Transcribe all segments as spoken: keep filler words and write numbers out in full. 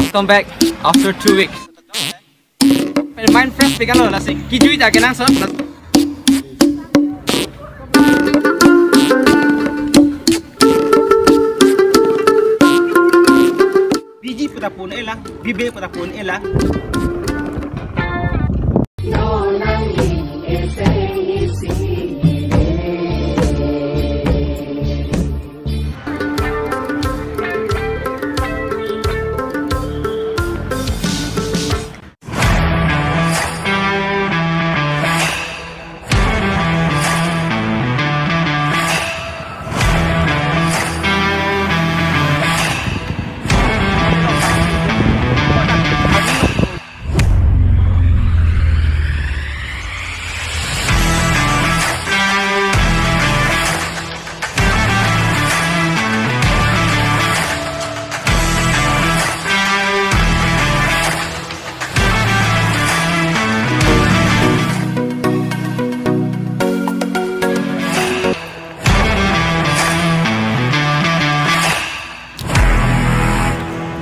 Come back after two weeks. Mind fresh pi kan lo, lasi kejui ta kenangsot. Biji puta pun elang, bibe puta pun elang.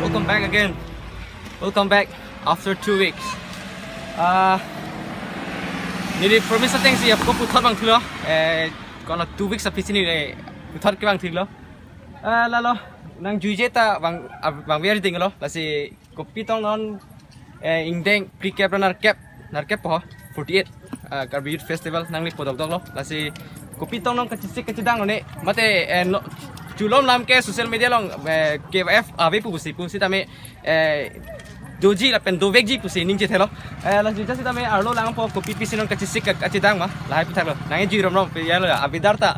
Welcome back again. Welcome back after two weeks. Ah, neli promise ateng si apko puthot vangthulo. Eh, kono two weeks aphi si neli puthot kevangthulo. Ah, lalo nangjuije ta vang, ah, vangver dinglo. Lasi kopi tong non, eh, ingdeng phlikep ra nerkep, nerkep po, forty-eight, ah, Karbi Youth Festival nangli podokdoklo. Lasi kopi tong non kachesik kachedang lo ne, mate, eh, no, chulom lam ke social media along, eh, K Y F ave pu pusi pu sitame, eh, doji lapen dovekji pusi ning chethelo. Eh, lasi jasi tame arlo lang po kopi pisi non kachesik ka-, kachedang ma, lahai pithak lo. Nangjuirom rom pe ya lo ya, abidar ta.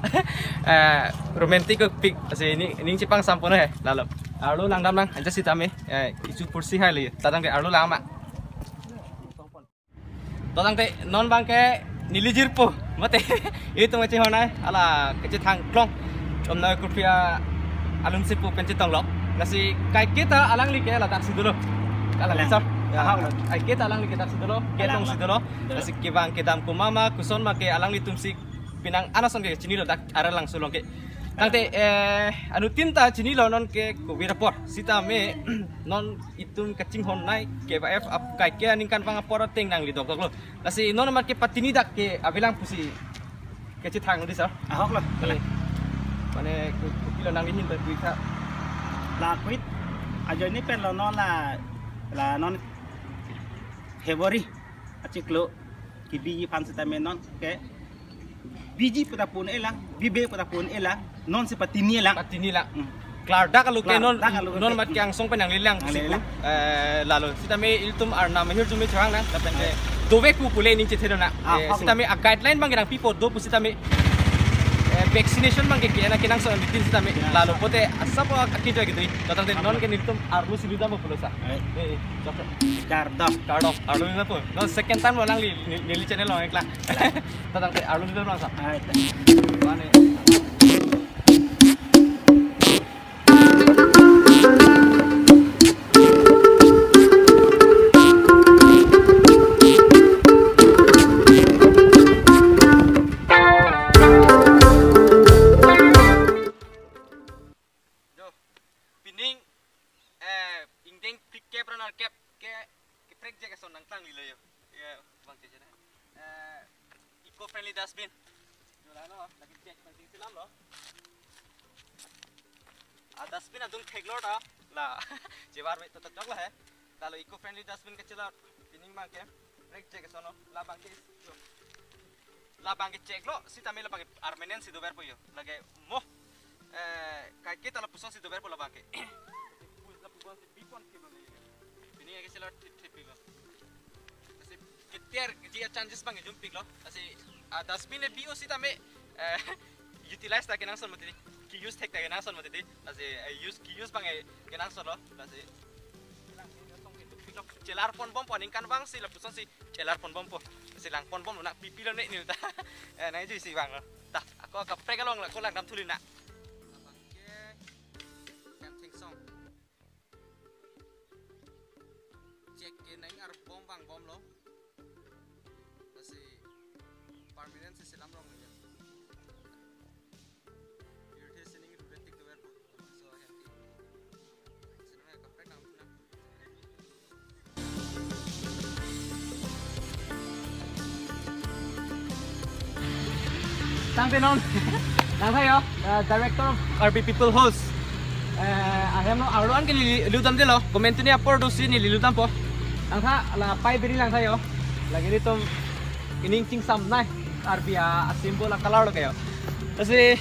Eh, romantic ko pik, lasi ning, ning chepangsampo ne, lalo. Arlo langdam lang, anchot sitame, eh, isu pursi hai le, tadang ke arlo lang ma. Tadang te non abang ke neli jirpo, mate, itum kachinghon ai, hala kachethang klong. Om na kurpia alun sipu pen chetong lo. Lasi kaike ta alangli ke ladak si dolo. Kalang. Alang. Sir. Ya. Ahok lo. Kaike ta alangli ke dak si dolo, ke Alang tong si lo. Dolo. Lasi kevang kedam ko mama, koson ma ke alanglitum si pinang anason ke chinilo dak aralangso along ke. Tangte, eh, anuttin ta chinilo non ke kobir apor. Sitame non itum kachinghon nai K Y F ap kaike aningkanvang apor ateng nangli dokdoklo. Lasi non amat ke patini dak ke avelang pusi kachethang di, sir. Ahok lo. Eh. Mane ku, ku kilo nangli hin ta kuitha. La kuit. Ajoine pen lo non la, la non February achiklo kebiji aphan sitame non ke biji puta pun elang, bibe puta pun elang, non si patini elang. Patini lang. Hmm. Klardak alo ke non, Klardak alo ke. Non amat ke angsong pen nanglilang. Nanglilang. Sipu. Eh, lalo sitame ilitum arnam ahirjume chorang nang, lapen ke dovek pu pule ning chethelo na. Ah, Eh, hok. Sitame a guideline abang ke nangpipo do pu sitame, eh, vaccination abang ke ke na kenangsot abitin sitame. Kenangsot. Lalo pote asap akinjo ke doi. Tadang te non ke nelitum arlo si ludam pulo sa. Eh. Eh, eh, jok. Kardom. Kardom. Arlo na po. Non second time lo alangli, ne-, neli channel lo ekla. Tadang te arlo si ludam lang sa. Ai, ta. Mane. Jo, pining, eh, ingdeng phlikep ra nerkep ke, keprek je ke son nangtangli lo jo. Ya, bang je je na. Eh, eco friendly dustbin. Jo lalo, lagi check bang je selam lo. Ah, dustbin adung theklor ta. La, jebar me to to chok la he. Lalo eco friendly dustbin kachelor. Pining abang ke. Prek je ke son lo. La abang ke. Jo. Labang ke cheklo, sitame labang ke armenen si doverpo jo. Lake mo, eh, kaike ta lapuson si doverpo labang ke. Lapuson si bipon ke lo ne. Pining ke sila thip thip lo. Lasi keter keji a-changes abang ke jumpik lo. Lasi, ah, dustbin le bi-o sitame, eh, utilize ta kenangsot mati. Ke-use thek ta kenangsot mati. Lasi, eh, use, ke-use abang ke kenangsot lo. Lasi, chelar ponbompo, ningkan vang si lapuson si chelar ponbompo. Si lang ponbom lo na, pipi lo ne neli ta. Eh, nangjuisi vanglo. Ta, ako kaprek along la, ko langdam thuli na. Abang ke, kan theng song. Check ke nang arbom vangbom lo. Lasi permanent si selam rong lo ya. Pirthe sining rudet tik doverpo. So, happy. Sinong ya kaprek nang na. Nang te non. Nang tha yo, uh, director of Karbi People Host. Eh, ahem lo, arlo an ke neli lutdamdelo. Comment tuni apor dosi neli lutdampo. Nang tha la pai biri nang tha yo. Lake nelitum ining chingsamnei. Karbi a, a symbol a color lo ke yo. Lasi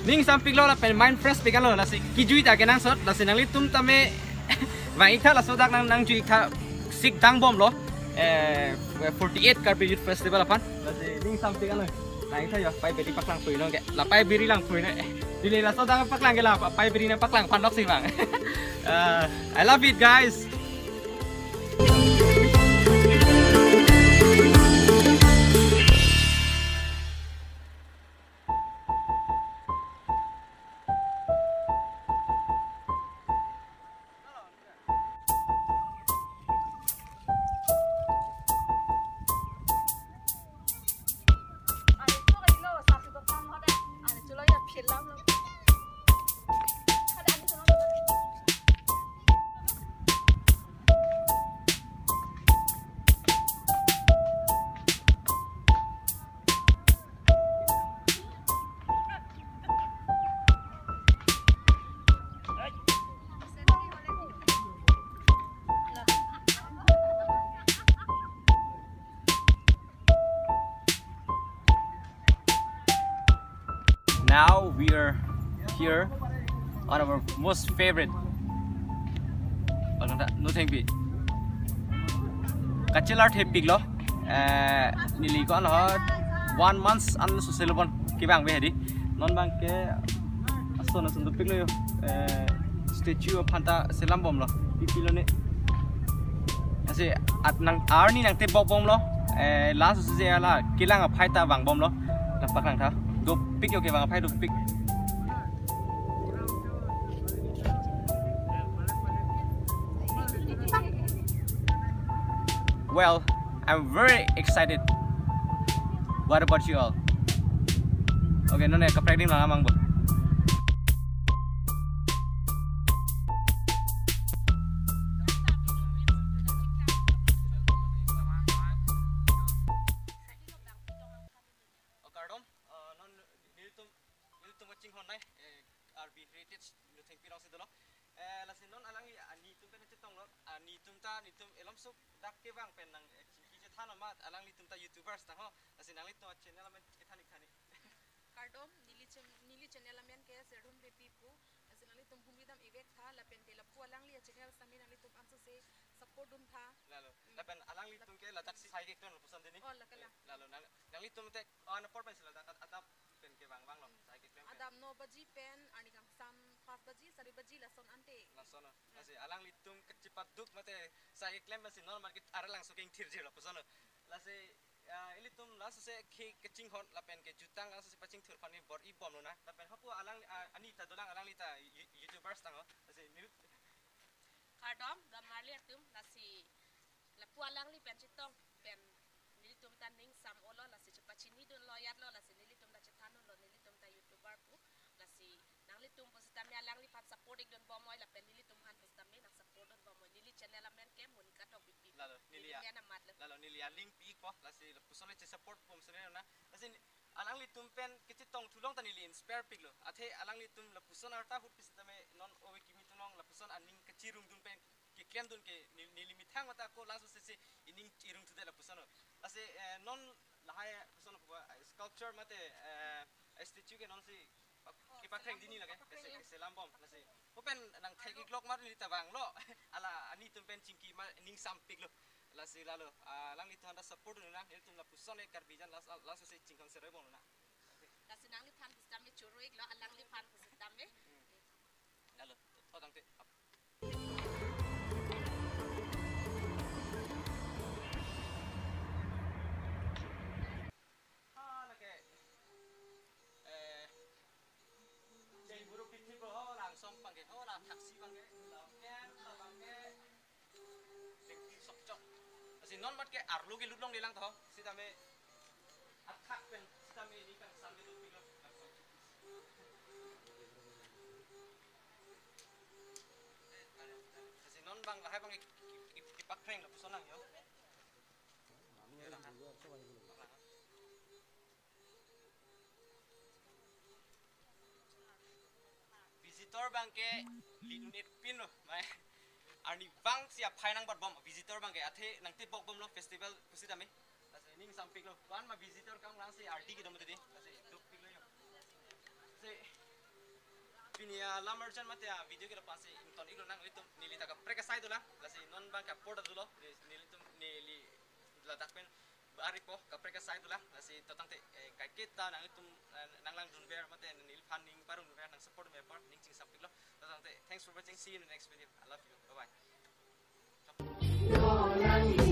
ning sampiklo lapen mind fresh piklo. Lasi kejui ta kenangsot. Lasi nanglitum tame vang-ik tha, laso dak nang, nangjui-ik tha, sik dangbomlo. Eh, forty-eight Karbi Youth Festival aphan. Lasi ning sampiklo. Nang tha yo, pai biri paklang pui nong ke. La pai biri lang pui ne. Neli laso dak paklang ke la, pai biri nangpaklang aphan lok si vang. Eh, I love it, guys. Now we are here on our most favorite. Ano ta, Nothengpi. Kachelar thepiklo. Eh, neli ko ano one months an social bon kevang ve hedi. Non abang ke ason ason dopiklo yo. Eh, statue aphan ta selambomlo. Pipilo ne. Lasi at nang arni nangtebokbomlo. Eh, last si ala kelang aphai ta vangbomlo. Nangpaklang tha. Dopik yo kevang aphai dopik. Well, I'm very excited. What about you all? Okay, non kaprek adim lang amang bo. O kardom, eh, non nelitum, nelitum kachinghon nei, eh, Karbi Heritage Nothengpi along si dolo. Eh, lasi non alangli, ah, nelitum pen chetonglo, ah, nelitum ta, nelitum elom sok dak kevang pen nang, eh, chingki chethan amat, alanglitum ta YouTubers tang ho, lasi nanglitum a channel amen kethan-ik tha ne. Kardom, neli chan-, neli channel amen ke Serdum Beypi pu, lasi nanglitum humri dam-ik vek tha, lapen te lapu alangli a channel sami nanglitum ansose support dun tha. Lalo, mm, lapen alanglitum ke ladak si sai keklem lapuson dini. Oh, lake la. Eh, lalo, nang, nanglitum te, oh, ana apor pensi ladak at-, adap pen kevang vanglo, mm, sai keklem pen. Adap no baji pen, arni kangsam pas baji, sari baji lason ante. Lason, oh. Mm. Lasi alanglitum kachepaduk mate sai keklem pensi non market aralangso kengthir jir lapuson, oh. Lasi, ah, ilitum laso si ke kachinghon lapen kejutang laso si pachingthur aphan ni bor-ibomlo na. Lapen hapu alang, ah, ani ta dolang alangli ta you-, YouTubers tang ho. Lasi neli Kardom, don marli atum, lasi lapu alangli pen chetong pen nelitum ta ning sam-olo, lasi chepachinidunlo yatlo, lasi nelitum ta chethandunlo, nelitum ta YouTuber pu, lasi nanglitum pusitame alangliphan support-ik dunbomnoi, lapen nelitum aphan pusitame nang support dunbomnoi, neli channel amen ke Monica Tokbipi. Lalo, neli neli a, amen amat lo. Lalo, neli a link pi-ikpo, lasi lapuson le che-support bom sene na, lasi alanglitum pen kachetong thu along ta neli inspire piklo. Athe alanglitum lapuson arta ahut pusitame non ove kimi atum along lapuson aning kachirungdun pen keklemdun ke nel-, neli methang mate ako laso si si ining chirungthudet lapuson, oh. Lasi, eh, non lahai lapuson ko, eh, sculpture mate, eh, statue ke non si pa-, oh, kepakreng dini lake, selambom, kese-, selambom. Lasi. Open nang thek-iklok mar neli ta vanglo. Ala nelitum pen chingki ma ning sampiklo. Lasi lalo, ah, alanglitum ta support dun na, nelitum lapuson e Karbi jan las-, laso si chingkang serai bom na. Lasi nangliphan pusitame choro-iklo, alangliphan pusitame. Hmm. Lalo, to tangte. Ap. Ah, lake. Eh, jai buru pithi po ho, langsung pangke ho, la thaksi pangke, la pen, la pangke. Sok chok. Lasi non mat ke arlo ke lutlong lelang to. Sitame athak pen, sitame ini kan sambil lutlong. Lasi non abang lahai abang ki, ki, ki, kipakreng lapuson lang yo. Yo, lang, ha? Lang, ha? Tor bangke li unit pin lo, mai. Arni bang si aphai nang bat bom visitor bangke athe nang tepok bom lo festival pusi tame. Lasi ning sampik lo. Pan ma visitor kang lang si ardi kedam tadi. Lasi duk pik lo yo. Si pini alam arjan mate a video ke lapan si ington iklo nang litum neli ta kaprek asai dolang. Lasi non bang kapor ta dolo. Nelitum neli ladak pen bari po kaprek asai dolang. Lasi totang te eh, kaiketa nang itum eh, nang lang dunver mate neli phan ning parung dunver nang support dunver ning ching sampik lo. Totang te thanks for watching. See you in the next video. I love you. Bye bye.